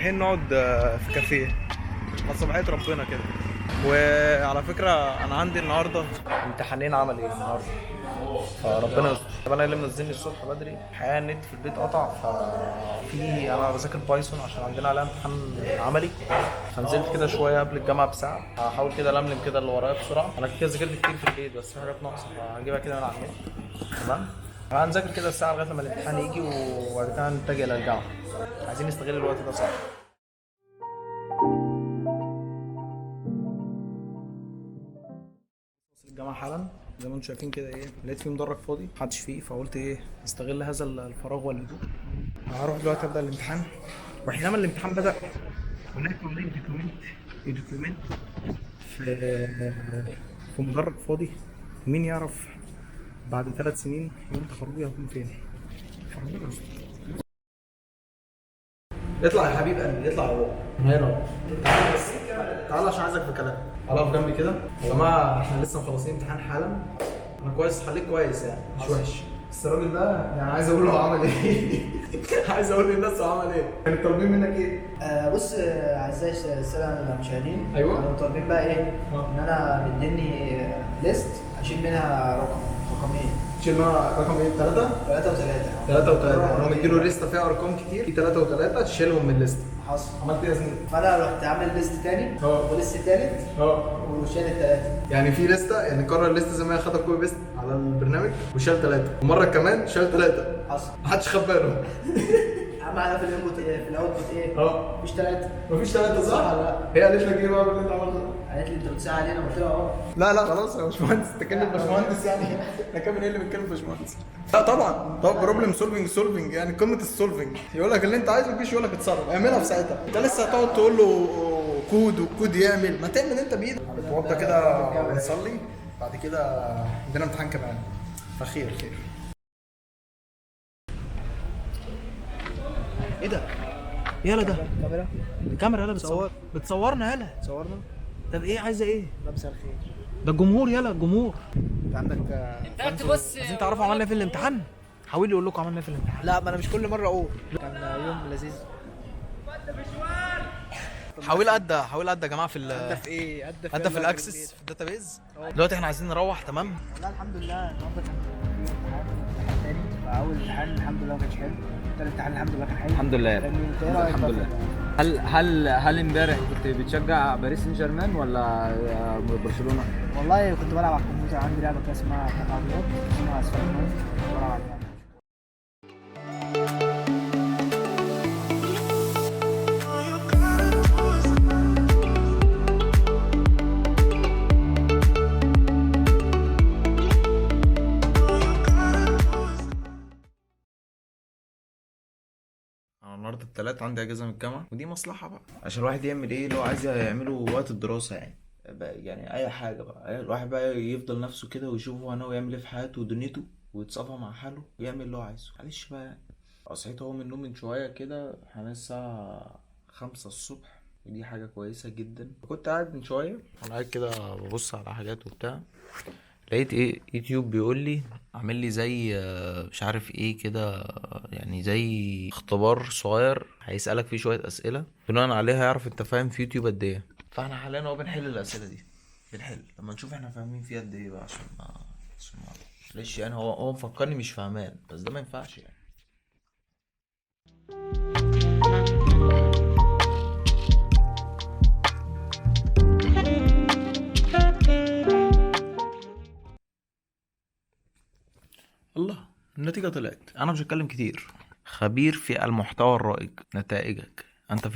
رايحين نقعد في كافيه على صباحية ربنا كده. وعلى فكرة انا عندي النهارده امتحانين عملي النهارده، فربنا يستر. طب انا اللي منزلني الصبح بدري الحقيقة النت في البيت قطع، ففي انا بذاكر Python عشان عندنا عليها امتحان عملي، فنزلت كده شوية قبل الجامعة بساعة. هحاول كده الملم كده اللي ورايا بسرعة. انا كده ذاكرت كتير في البيت بس في حاجات ناقصه فهجيبها كده من على النت. تمام، هنذاكر كده الساعة لغاية لما الامتحان يجي، وبعد كده نتجه للجامعة. عايزين نستغل الوقت ده صح. الجامعة حالا زي ما انتم شايفين كده، ايه لقيت فيه مدرج فاضي محدش فيه، فقلت ايه استغل هذا الفراغ والهدوء. هروح دلوقتي ابدا الامتحان. وحينما الامتحان بدا هناك والله document في مدرج فاضي. مين يعرف بعد 3 سنين يوم تخرجي هكون فين؟ اطلع يا حبيب قلبي، اطلع يا بابا هنا، تعالى بس، تعالى عشان عايزك في كلام. تعالى اقف جنبي كده يا جماعة، احنا لسه مخلصين امتحان حالا. انا كويس، حليت كويس يعني مش وحش، بس الراجل ده يعني عايز اقول له هو عمل ايه. عايز اقول للناس هو عمل ايه. كانوا طالبين منك ايه؟ بص، اعزائي السادة المشاهدين، أيوة. كانوا طالبين بقى ايه؟ ان انا مديني list اشيل منها رقمين. تشيل منها رقم ايه؟ 3؟ 3 و3. 3 و3. هو مديله لستة فيها ارقام كتير، في 3 و3 تشيلهم من ال list. حصل. عملت ايه يا زميلي؟ فانا رحت عامل list تاني و list تالت وشال التلاتة. يعني في لستة، يعني كرر ال list زي ما هي، خدها copy paste على البرنامج وشال 3، ومرة كمان شال 3. حصل. محدش خد باله. اهم حاجة في ال input ايه؟ في ال output ايه؟ مفيش 3. مفيش 3 صح؟ صح ولا لا؟ هي قالت لك ايه بقى باللي انت عملته ده؟ قالت لي انت بتساعد علينا، قلت لها اه. لا لا خلاص يا باشمهندس، انت كلمة باشمهندس يعني احنا كمان ايه اللي بنتكلم باشمهندس؟ لا طبعا، طب problem solving solving يعني قمة ال solving. يقول لك اللي انت عايزه، مفيش يقول لك اتصرف، اعملها في ساعتها. انت لسه هتقعد تقول له code وال code يعمل، ما تعمل انت بايدك. نتوضى كده ونصلي، بعد كده عندنا امتحان كمان، فخير خير. ايه ده؟ يلا ده كاميرا الكاميرا يلا بتصور، بتصورنا يلا. صورنا. طب ايه عايزه ايه؟ مساء الخير. ده الجمهور، يلا الجمهور. انت عندك انت بص، عايزين تعرفوا عملنا ايه في الامتحان؟ حاولي اقول لكم عملنا ايه في الامتحان. لا ما انا مش كل مرة اقول. كان يوم لذيذ. حاول ادى، حاول ادى يا جماعة في ادى في ايه؟ ادى في ادى في ال Access في ال database. دلوقتي احنا عايزين نروح. تمام. والله الحمد لله النهارده كان في امتحان تاني. فاول امتحان الحمد لله ما كانش حلو، تاني امتحان الحمد لله كان حلو. الحمد لله. انت ايه رايك الحمد بقى في لله. هل امبارح كنت بتشجع باريس سان جيرمان ولا برشلونة؟ والله كنت بلعب على الكمبيوتر، عندي لعبه كده اسمها بتاعت عربيات اسمها اسفلت 9، كنت بلعب عليها. انا النهارده التلات عندي اجازه من الجامعة، ودي مصلحة بقى عشان الواحد يعمل ايه اللي هو عايز يعمله وقت الدراسة يعني. يعني اي حاجة بقى، الواحد بقى يفضل نفسه كده ويشوف هو ناوي يعمل ايه في حياته ودنيته، ويتصافى مع حاله ويعمل اللي هو عايزه. معلش بقى يعني. صحيت اهو من النوم من شوية كده، احنا الساعة 5 الصبح، ودي حاجة كويسة جدا. كنت قاعد من شوية، انا قاعد كده ببص على حاجات وبتاع، لقيت ايه يوتيوب بيقول لي عامل لي زي مش عارف ايه كده، يعني زي اختبار صغير هيسألك فيه شوية أسئلة بناء عليها يعرف انت فاهم في يوتيوب قد ايه. فاحنا حاليا اهو بنحل الأسئلة دي، بنحل لما نشوف احنا فاهمين فيها قد ايه بقى، عشان ما معلش يعني هو مفكرني مش فاهمان، بس ده ما ينفعش يعني. الله، النتيجة طلعت. أنا مش هتكلم كتير. خبير في المحتوى الرائج، نتائجك. أنت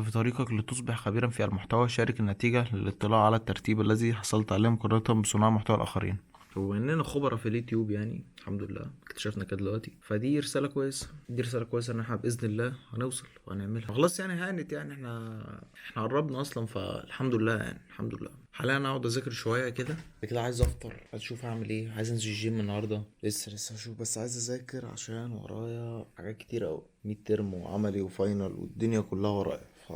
في طريقك لتصبح خبيرا في المحتوى. شارك النتيجة للاطلاع على الترتيب الذي حصلت عليه مقارنة بصناع محتوى الآخرين. وإننا خبراء في اليوتيوب يعني الحمد لله اكتشفنا كده دلوقتي، فدي رسالة كويسة، دي رسالة كويسة إن احنا بإذن الله هنوصل وهنعملها. خلاص يعني هانت يعني، احنا قربنا أصلا، فالحمد لله يعني الحمد لله. حاليا انا اقعد اذاكر شوية كده كده، عايز افطر، عايز اشوف هعمل ايه، عايز انزل الجيم النهارده، لسه اشوف، بس عايز اذاكر عشان ورايا حاجات كتير قوي، midterm وعملي و final والدنيا كلها ورايا. ف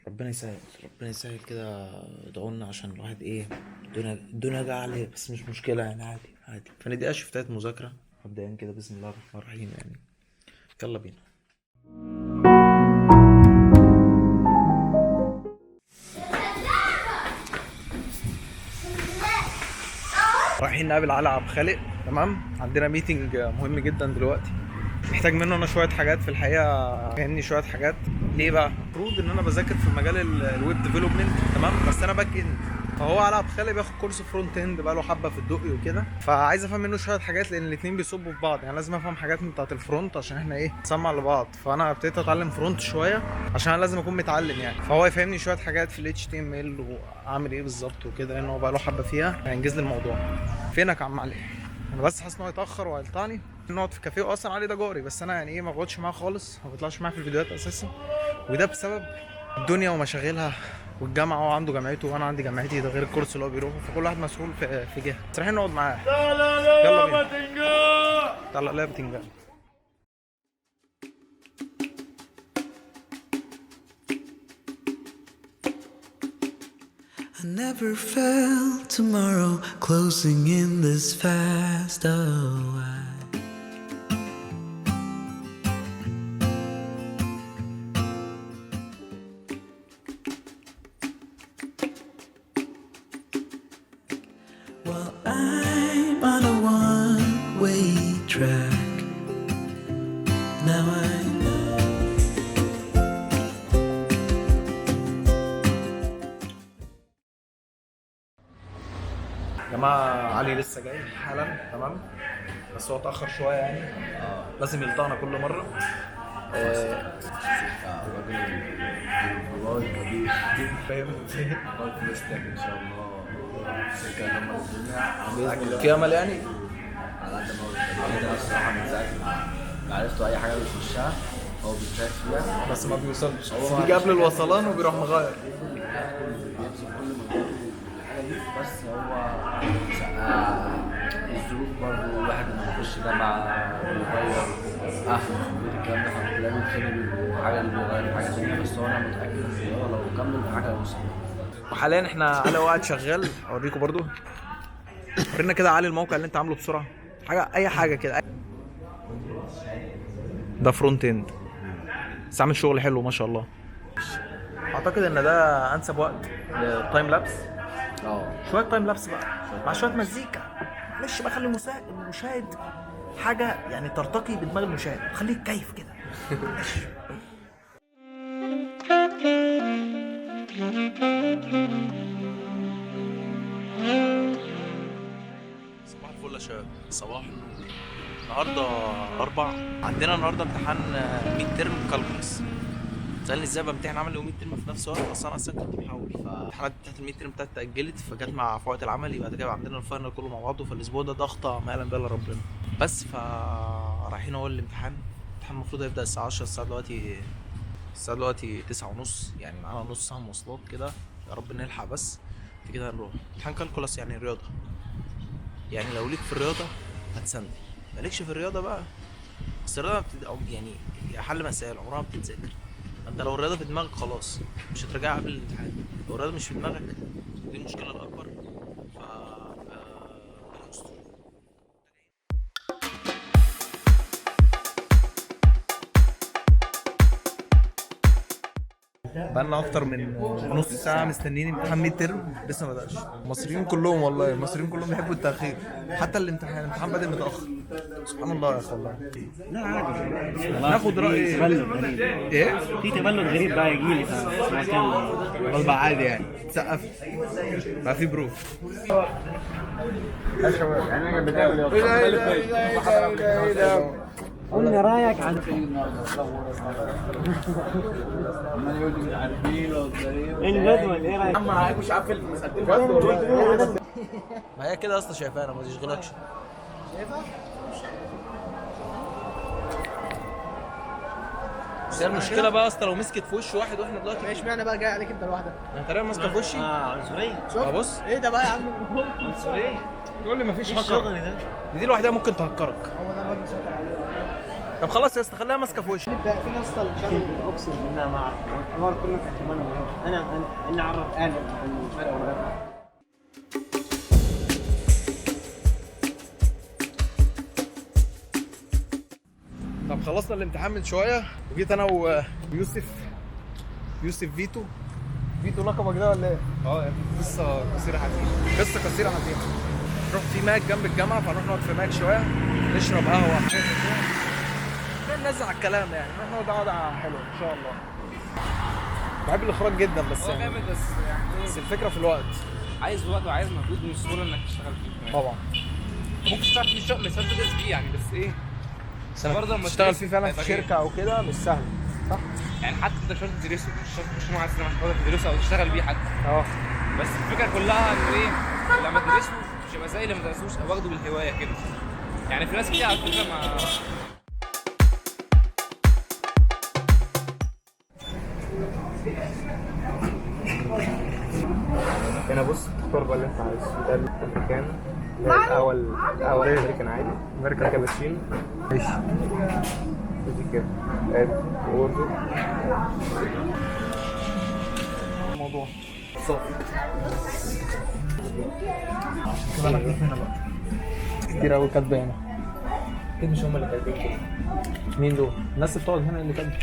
ربنا يسهل، ربنا يسهل كده. ادعوا لنا عشان الواحد ايه، الدنيا جاية عليه، بس مش مشكلة يعني، عادي عادي. فندي شفتات مذاكرة مبدئيا كده بسم الله الرحمن الرحيم يعني. يلا بينا. رايحين نقابل علي عبد الخالق. تمام، عندنا meeting مهم جدا دلوقتي، محتاج منه انا شوية حاجات في الحقيقة، فهمني شوية حاجات. ليه بقى؟ المفروض ان انا بذاكر في مجال ال web development، تمام، بس انا back end، فهو علي عبد الخالق بياخد كورس front end بقى له حبه في الدقي وكده، فعايز افهم منه شوية حاجات لان الاثنين بيصبوا في بعض. يعني لازم افهم حاجات من بتاعه ال front عشان احنا ايه نسمع لبعض. فانا ابتديت اتعلم front شوية عشان انا لازم اكون متعلم يعني، فهو يفهمني شوية حاجات في ال HTML واعمل ايه بالظبط وكده، لان هو بقى له حبه فيها، هينجز لي الموضوع. فينك يا عم علي؟ انا بس حاسس ان هو يتاخر وهيلطعني. نقعد في كافيه، اصلا علي ده جاري، بس انا يعني ايه ما بقعدش معاه خالص، ما بطلعش معاه في الفيديوهات اساسا، وده بسبب الدنيا ومشاغلها والجامعة، هو عنده جامعته وانا عندي جامعتي، ده غير الكورس اللي هو بيروحه، فكل واحد مسؤول في جهة. بس رايحين نقعد معاه. لا لا لا، يلا بينا. لا لا بتنجان. I never felt tomorrow closing in this fast. Oh, I Well, I'm on a one-way track. Now I know. يا جماعة علي لسه جاي حالا، تمام، بس هو اتاخر شوية يعني، لازم يلطعنا كل مرة. راجل والله كبير. فاهم؟ الله يسلمك ان شاء الله، شركة دمر الدنيا. في امل يعني؟ على قد ما هو انا الصراحة من ساعة ما عرفته اي حاجة بيخشها هو بيجتهد فيها، بس ما بيوصلش، هو بيجي قبل الوصلان وبيروح مغير، بيبذل كل مجهوده في الحاجة دي، بس هو الظروف برضه، الواحد لما بيخش جامعه بيغير اهله في البيت، الكلام ده، فبتلاقيه بيتخنق بالحاجة دي، بيغير حاجة ثانية، بس هو انا متاكد ان هو لو كمل في حاجة هيوصل. وحاليا احنا علي قاعد شغال، اوريكم برضو، ورينا كده علي الموقع اللي انت عامله بسرعة، حاجة اي حاجة كده. ده front end، بس عامل شغل حلو ما شاء الله. اعتقد ان ده انسب وقت لل time lapse. شوية time lapse بقى مع شوية مزيكا، معلش بقى، خلي المشاهد حاجة يعني ترتقي بدماغ المشاهد، خليه كيف كده. معلش. صباح الفل يا شباب، صباح النور. النهارده اربع، عندنا النهارده امتحان midterm calculus. سألني ازاي بمتحن عملي و midterm في نفس الوقت، اصلا انا اصلا كنت محول، فالامتحانات بتاعت ال midterm بتاعتي اتاجلت، فجت مع في وقت العملي، بعد كده عندنا ال final كله مع بعضه، فالاسبوع ده ضغطه ما يعلم بها الا ربنا. بس فرايحين اهو الامتحان، الامتحان المفروض هيبدا الساعة 10، الساعة دلوقتي 9:30، يعني معانا نص ساعة مواصلات كده، يا رب نلحق. بس بعد كده هنروح امتحان calculus، يعني رياضة، يعني لو ليك في الرياضة هتسندل، مالكش في الرياضة بقى، بس الرياضة يعني حل مسائل عمرها ما بتتذاكر. انت لو الرياضة في دماغك خلاص مش هتراجعها قبل الامتحان، لو الرياضة مش في دماغك دي المشكلة الاكبر. ف ربنا يستر. بقالنا اكتر من نص ساعة مستنيين امتحان midterm لسه ما بداش. المصريين كلهم والله، المصريين كلهم بيحبوا التاخير، حتى الامتحان بادئ متاخر. سبحان الله يا اخي والله. لا عادي. ناخد رأي- تبلد غريب. ايه؟ في تبلد غريب بقى يجي لي خلاص بقى عادي يعني، تسقف بقى في proof. قلنا رايك عن الجدول، ايه رايك؟ ما هي كده اصلا شايفانا، ما تشغلكش. شايفها؟ بس هي المشكلة بقى اصلا لو مسكت في وش واحد واحنا دلوقتي، اشمعنى بقى جاي عليك انت لوحدك؟ انا تقريبا ماسكه في وشي. اه عنصرية. اه بص، ايه ده بقى يا عم؟ عنصرية. تقول لي مفيش هاكر، الشغل ده دي لوحدها ممكن تهكرك. هو ده الواد مسيطر عليه. طب خلاص يا اسطى خليها ماسكه في وشي. بقى في ناس اقسم بالله ما اعرف الحوار كله في احتمال، انا اعرف انا الفرق ولا طب خلصنا الامتحان من شوية وجيت انا ويوسف، يوسف فيتو. فيتو لقبك ده ولا ايه؟ اه قصة قصيرة حزينة. قصة قصيرة حزينة. هنروح في ماك جنب الجامعة، فهنروح نقعد في ماك شوية نشرب قهوة حاجة زي كده، ننزل على الكلام يعني، نروح نقعد قعدة حلوة ان شاء الله. بحب الاخراج جدا بس هو يعني جامد بس يعني بس الفكرة في الوقت. عايز وقت وعايز مجهود، مش سهولة انك تشتغل فيه. طبعا ممكن تشتغل فيه شغل مش شرط تدرس فيه يعني، بس ايه بس إنك برضه لما تشتغل تدرس فيه فعلا في هيبقى غير. شركة او كده مش سهل. صح؟ يعني حتى انت مش شرط تدرسه، مش شرط، مش عايز مش شرط تدرسه او تشتغل بيه حتى. اه بس الفكرة كلها انه ايه، لما تدرسه مش هيبقى زي اللي ما درسوش او واخده بالهوايه كده. يعني في ناس كتير على فكرة ما هنا بص، تختار بقى اللي انت عايزه. ده الامريكان، ده القهوة، القهوة الامريكان عادي، امريكان كابتشينو. ماشي، دي كده وبرضه الموضوع صافي كده. انا هنا بقى كتير قوي كاتبه هنا. اكيد مش هم اللي كاتبين كده. مين دول؟ الناس اللي بتقعد هنا اللي كاتبه.